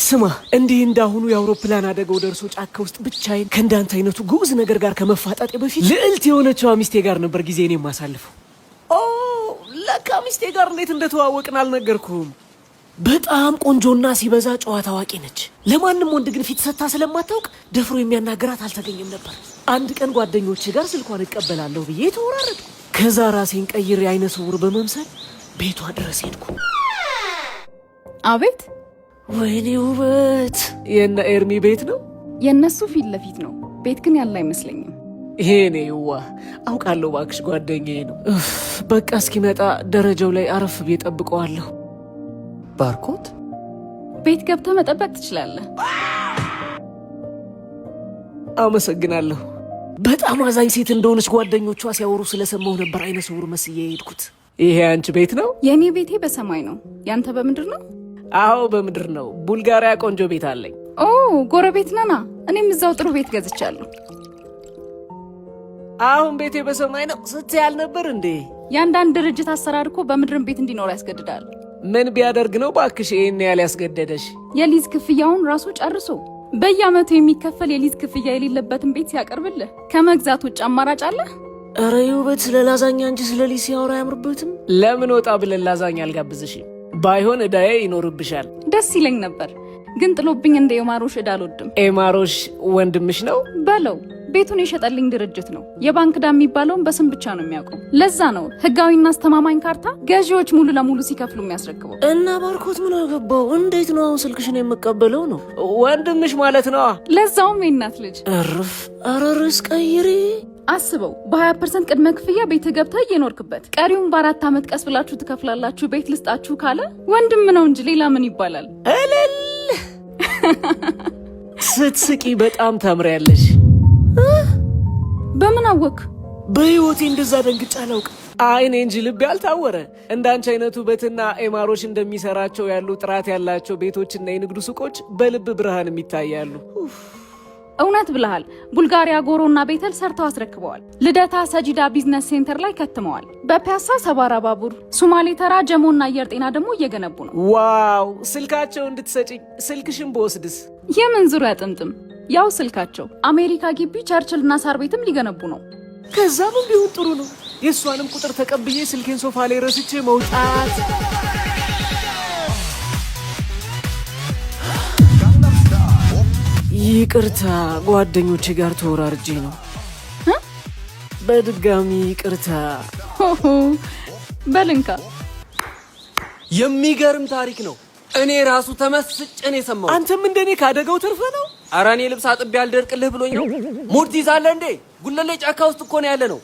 ስማ፣ እንዲህ እንዳሁኑ የአውሮፕላን አደጋው ደርሶ ጫካ ውስጥ ብቻዬን ከእንዳንተ አይነቱ ግዑዝ ነገር ጋር ከመፋጠጤ በፊት ልዕልት የሆነችዋ ሚስቴ ጋር ነበር ጊዜን የማሳልፈው። ኦ፣ ለካ ሚስቴ ጋር እንዴት እንደተዋወቅን አልነገርኩህም። በጣም ቆንጆና ሲበዛ ጨዋ ታዋቂ ነች። ለማንም ወንድ ግን ፊት ሰጥታ ስለማታውቅ ደፍሮ የሚያናግራት አልተገኘም ነበር። አንድ ቀን ጓደኞቼ ጋር ስልኳን እቀበላለሁ ብዬ ተወራረድኩ። ከዛ ራሴን ቀይሬ አይነ ስውር በመምሰል ቤቷ ድረስ ሄድኩ። አቤት። ወይኔ ውበት! የነ ኤርሚ ቤት ነው? የእነሱ ፊት ለፊት ነው። ቤት ግን ያለ አይመስለኝም። ይሄኔ ዋ፣ አውቃለሁ እባክሽ፣ ጓደኛዬ ነው። እፍ፣ በቃ እስኪመጣ ደረጃው ላይ አረፍ ብዬ ጠብቀዋለሁ። ባርኮት። ቤት ገብተህ መጠበቅ ትችላለህ። አመሰግናለሁ። በጣም አዛኝ ሴት እንደሆነች ጓደኞቿ ሲያወሩ ስለሰማሁ ነበር አይነ ስውር መስዬ የሄድኩት። ይሄ አንቺ ቤት ነው? የእኔ ቤቴ በሰማይ ነው፣ ያንተ በምድር ነው? አዎ፣ በምድር ነው። ቡልጋሪያ ቆንጆ ቤት አለኝ። ኦ፣ ጎረቤት ነና። እኔም እዛው ጥሩ ቤት ገዝቻለሁ። አሁን ቤቴ በሰማይ ነው ስትይ አልነበር እንዴ? የአንዳንድ ድርጅት አሰራር እኮ በምድርም ቤት እንዲኖር ያስገድዳል። ምን ቢያደርግ ነው ባክሽ ይህን ያህል ያስገደደሽ? የሊዝ ክፍያውን ራሱ ጨርሶ በየዓመቱ የሚከፈል የሊዝ ክፍያ የሌለበትን ቤት ሲያቀርብልህ ከመግዛት ውጭ አማራጭ አለ? ኧረ ውበት ስለ ላዛኛ እንጂ ስለ ሊዝ ሲያወራ አያምርበትም። ለምን ወጣ ብለን ላዛኛ አልጋብዝሽም? ባይሆን እዳዬ ይኖርብሻል። ደስ ይለኝ ነበር፣ ግን ጥሎብኝ እንደ ኤማሮሽ ዕዳ አልወድም። ኤማሮሽ ወንድምሽ ነው? በለው፣ ቤቱን የሸጠልኝ ድርጅት ነው። የባንክ ዕዳ የሚባለውን በስም ብቻ ነው የሚያውቀው። ለዛ ነው ህጋዊና አስተማማኝ ካርታ ገዢዎች ሙሉ ለሙሉ ሲከፍሉ የሚያስረክበው። እና ባርኮት ምን አገባው? እንዴት ነው አሁን ስልክሽን የምቀበለው ነው? ወንድምሽ ማለት ነው። ለዛውም የእናት ልጅ። እርፍ! ኧረ ርዕስ ቀይሪ። አስበው፣ በ20% ቅድመ ክፍያ ቤት ገብተህ እየኖርክበት ቀሪውን በ4 ዓመት ቀስ ብላችሁ ትከፍላላችሁ፣ ቤት ልስጣችሁ ካለ ወንድም ነው እንጂ ሌላ ምን ይባላል? እልል! ስትስቂ በጣም ታምሪያለሽ። በምን አወክ? በህይወቴ እንደዛ ደንግጬ አላውቅም። አይኔ እንጂ ልቤ አልታወረ። እንዳንቺ አይነቱ ውበትና ኤማሮሽ እንደሚሰራቸው ያሉ ጥራት ያላቸው ቤቶችና የንግዱ ሱቆች በልብ ብርሃንም ይታያሉ። እውነት ብለሃል። ቡልጋሪያ ጎሮና ቤተል ሰርተው አስረክበዋል። ልደታ ሰጂዳ business center ላይ ከትመዋል። በፒያሳ ሰባራ ባቡር፣ ሱማሌ ተራ፣ ጀሞና አየር ጤና ደግሞ እየገነቡ ነው። Wow! ስልካቸው እንድትሰጪኝ ስልክሽን በወስድስ? የምን ዙሪያ ጥምጥም? ያው ስልካቸው አሜሪካ ግቢ ቸርችልና ሳር ቤትም ሊገነቡ ነው። ከዛም ቢሆን ጥሩ ነው። የእሷንም ቁጥር ተቀብዬ ስልኬን ሶፋ ላይ ረስቼ መውጣት። ይቅርታ፣ ጓደኞቼ ጋር ተወራርጄ ነው። በድጋሚ ይቅርታ። ሆሆ፣ በልንካ። የሚገርም ታሪክ ነው። እኔ ራሱ ተመስጬ ነው የሰማሁት። አንተም እንደኔ ካደጋው ተርፈ ነው? ኧረ እኔ ልብስ አጥቤ አልደርቅልህ ብሎኝ ነው። ሙድ ትይዛለህ እንዴ? ጉለሌ ጫካ ውስጥ እኮ ነው ያለ ነው።